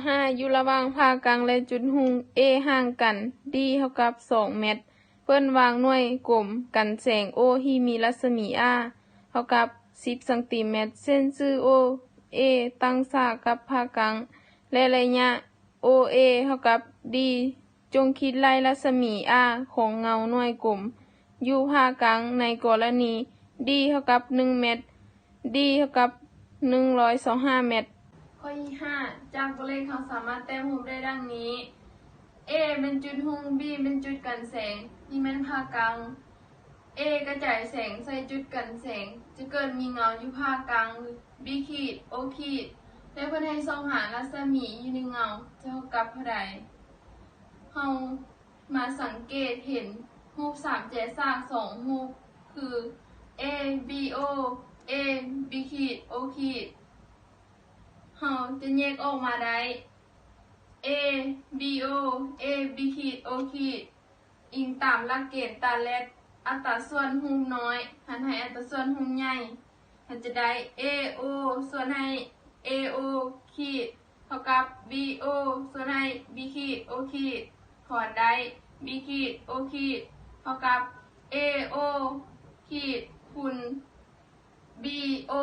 ຫ້າ ຢູ່ລະຫວ່າງຜ່າກາງ ແລະ ຈຸດຮຸ່ງ A ຫ່າງກັນ D ເທົ່າກັບສອງແມັດ. ເພິ່ນວາງໜ່ວຍກົມກັນແສງ O ທີ່ມີລັດສະໝີ R ເທົ່າກັບສິບຊັງຕີແມັດ. ເສັ້ນຊື່ OA ຕັ້ງສາກັບຜ່າກາງ ແລະ ໄລຍະ OA ເທົ່າກັບ D. ຈົ່ງຄິດໄລ່ລັດສະໝີ R ຂອງເງົາໜ່ວຍກົມຢູ່ຜ່າກາງ ໃນກໍລະນີ D ເທົ່າກັບໜຶ່ງແມັດ D ເທົ່າກັບໜຶ່ງຮ້ອຍຊາວຫ້າແມັດ. ຂໍ້ທີຫ້າ ຈາກບົດເລກເຮົາສາມາດແຕ້ມຮູບໄດ້ດັ່ງນີ້: A ແມ່ນຈຸດຮຸ່ງ B ແມ່ນຈຸດກັນແສງ D ແມ່ນຜ່າກາງ. A ກະຈາຍແສງໃສ່ຈຸດກັນແສງ ຈະເກີດມີເງົາຢູ່ຜ່າກາງ B ຂີດ O ຂີດ ແລະ ເພິ່ນໃຫ້ຊອກຫາລັດສະໝີຢູ່ໃນເງົາ ຈະເທົ່າກັບເທົ່າໃດ? ເຮົາມາສັງເກດເຫັນຮູບສາມແຈສາກສອງຮູບ ຄື ABO ABO ຂີດ O ຂີດ. ເຮົາຈະແຍກອອກມາໄດ້ ABO AB ຂີດ O ຂີດ ອີງຕາມຫຼັກເກນຕາແລັດ ອັດຕາສ່ວນຮູບນ້ອຍຫັນໃຫ້ອັດຕາສ່ວນຮູບໃຫຍ່ ເຮົາຈະໄດ້ AO ສ່ວນໃຫ້ AO ຂີດ ເທົ່າກັບ BO ສ່ວນໃຫ້ B ຂີດ O ຂີດ ຖອນໄດ້ B ຂີດ O ຂີດ ເທົ່າກັບ AO ຂີດ ຄູນ BO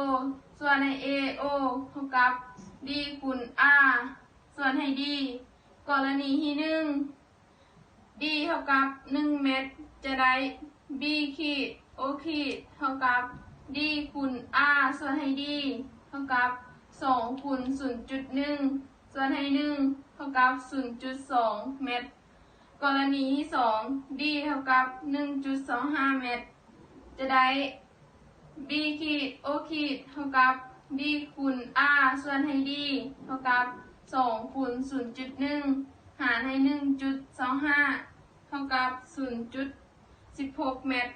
ສ່ວນໃຫ້ AO ເທົ່າກັບ D ຄູນ R ສ່ວນໃຫ້ D. ກໍລະນີທີໜຶ່ງ D ເທົ່າກັບໜຶ່ງແມັດ ຈະໄດ້ B ຂີດ O ຂີດ ເທົ່າກັບ D ຄູນ R ສ່ວນໃຫ້ D ເທົ່າກັບສອງຄູນສູນຈຸດໜຶ່ງ ສ່ວນໃຫ້ໜຶ່ງ ເທົ່າກັບສູນຈຸດສອງແມັດ. ກໍລະນີທີສອງ D ເທົ່າກັບໜຶ່ງຈຸດສອງຫ້າແມັດ ຈະໄດ້ B ຂີດ O ຂີດ ເທົ່າກັບ D ຄູນ R ສ່ວນໃຫ້ D ເທົ່າກັບສອງຄູນສູນຈຸດໜຶ່ງ ຫານໃຫ້ໜຶ່ງຈຸດສອງຫ້າ ເທົ່າກັບສູນຈຸດສິບຫົກແມັດ.